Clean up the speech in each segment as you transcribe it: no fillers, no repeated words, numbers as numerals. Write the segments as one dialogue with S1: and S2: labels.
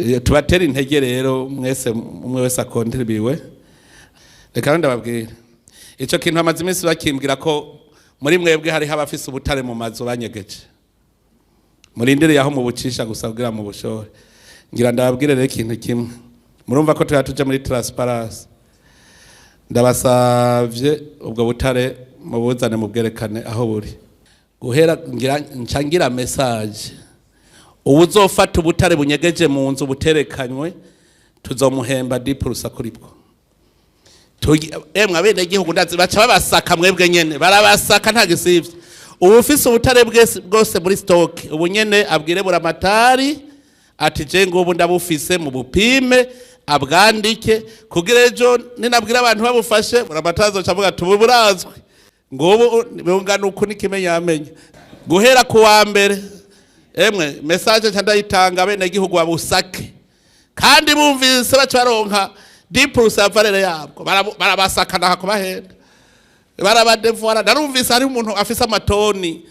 S1: Tubatera intege rero mwese, umwe wese akontribiwe. Reka ndababwira ico kintu amaze iminsi bakimbwira ko muri mwebwe hariho abafise ubutare mu mazu banyegeje, murindiriye aho mubucisha gusa kugira mu bushore. Ngira ndababwire rero ikintu kimwe, murumva ko tuya tuja muri transparence. Ndabasavye ubwo butare mubuzane, mubwerekane aho buri. Guhera ngira ncangira message, uwuzofata ubutare bunyegeje mu nzu buterekanywe, tuzomuhemba 10% kuri bwo. Emwe abenegihugu, ndazi baca babasaka mwebwe nyene, barabasaka nta gisivye. Ubu ufise ubutare bwose muri stock ubu nyene, abwire buramatari ati: "Je ngubu ndabufise, mu bupime," abwandike, kugira ejo ninabwira abantu babufashe, buramatari azoca avuga ati: "Ubu burazwi, ngubu bungana uku." N'ikimenyamenya, guhera ku wa mbere, emwe message nca ndayitanga, abenegihugu babusake, kandi bumvise baca baronka 10% ya valeur yabwo. Barabasakana kubahenda, barabadevora. Narumvise hari umuntu afise amatoni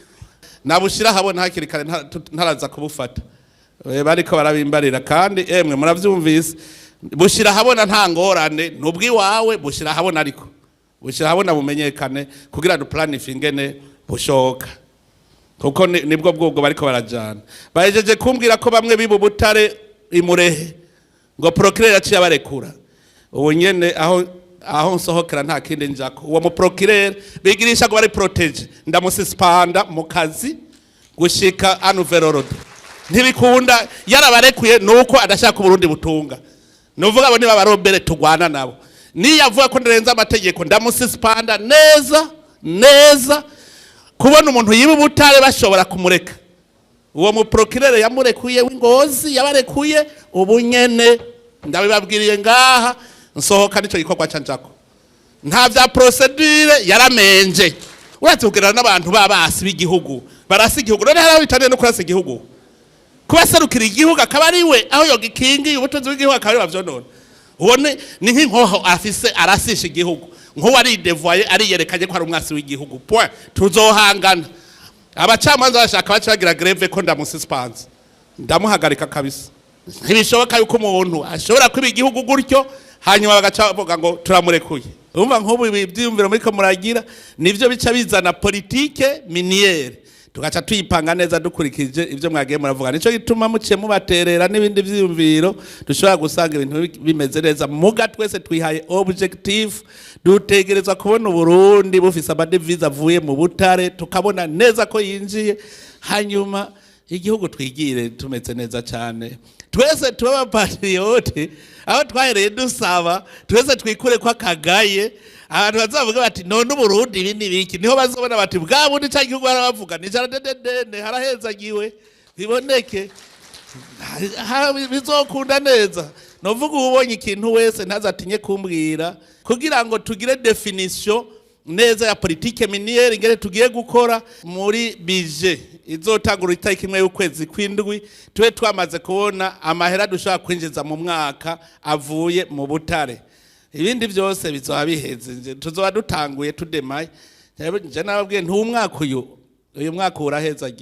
S1: nabushira habona hakiri kare, ntaraza kubufata. Bariko barabimbarira, kandi emwe muravyumvise, bushira habona, nta ngorane, nubwiwawe, bushira habona, ariko bushira habona bumenyekane kugira duplanifie ingene bushoka, kuko nibwo bwobwo bariko barajana. Bahejeje kumbwira ko bamwe biba ubutare imurehe, ngo procureur yaciye abarekura. Ubu nyene aho nsohokera nta kindi njako, uwo mu procureur bigirisha ngo bari protégé, ndamususpenda mu kazi gushika à nouvel ordre. Ntibikunda, yarabarekuye nuko adashaka Uburundi butunga. Nuvuga abo niba barombere tugwana nabo, niyo avuga ko ndarenze amategeko, ndamususpenda neza neza. Kubona umuntu yiba ubutare bashobora kumureka, uwo mu procureur yamurekuye w'Ingozi yabarekuye, ubu nyene ndabibabwiriye ngaha, nsohoka nico gikorwa canjako, nta vya procédure, yaramenje. Uretse kugerana n'abantu b'abasi b'igihugu, barasa igihugu. None hari aho bitaniye no kurasa igihugu? Kuba serukira igihugu akaba ari we aho yogikingiye ubutunzi bw'igihugu, akaba ari bavyonona. Uwo ni nk'inkoho afise, arasisha igihugu. Nk'uwo aridevoye, ariyerekanye ko ari umwasi w'igihugu, point. Tuzohangana. Abacamanza bashaka baca bagira grève ko ndamususpense, ndamuhagarika kabisa. Ntibishoboka yuko umuntu ashobora kwiba igihugu gutyo, hanyuma bagaca bavuga ngo turamurekuye. Urumva nk'ubu ibi byiyumviro muriko muragira nivyo bica bizana politique minière, tugaca tuyipanga neza dukurikije ibyo mwagiye muravuga. Nico gituma muciye mubaterera n'ibindi vyiyumviro, dushobora gusanga ibintu bimeze neza. Muga twese twihaye objectif: dutegerezwa kubona Uburundi bufise amadevize avuye mu butare, tukabona neza ko yinjiye, hanyuma igihugu twigire tumeze neza cyane. Twese tuba abapatriote, aho twahereye dusaba twese twikure ko akagaye. Abantu bazavuga bati: "None Uburundi ibi ni biki?" Niho bazobona bati: "Bwa bundi ca gihugu barabavuga ni dededene, harahezagiwe." Biboneke. Bizokunda neza. Novuga ubonye ikintu wese ntazatinye kumbwira, kugira ngo tugire définition neza ya politique minière, ingene tugiye gukora muri budget izotangura itariki 1 y'ukwezi kw'indwi, tube twamaze kubona amahera dushobora kwinjiza mu mwaka avuye mu butare. Ibindi byose bizoba biheze, tuzoba dutanguye tudemaye. Je nababwiye nti umwaka uyu mwaka urahezagiye.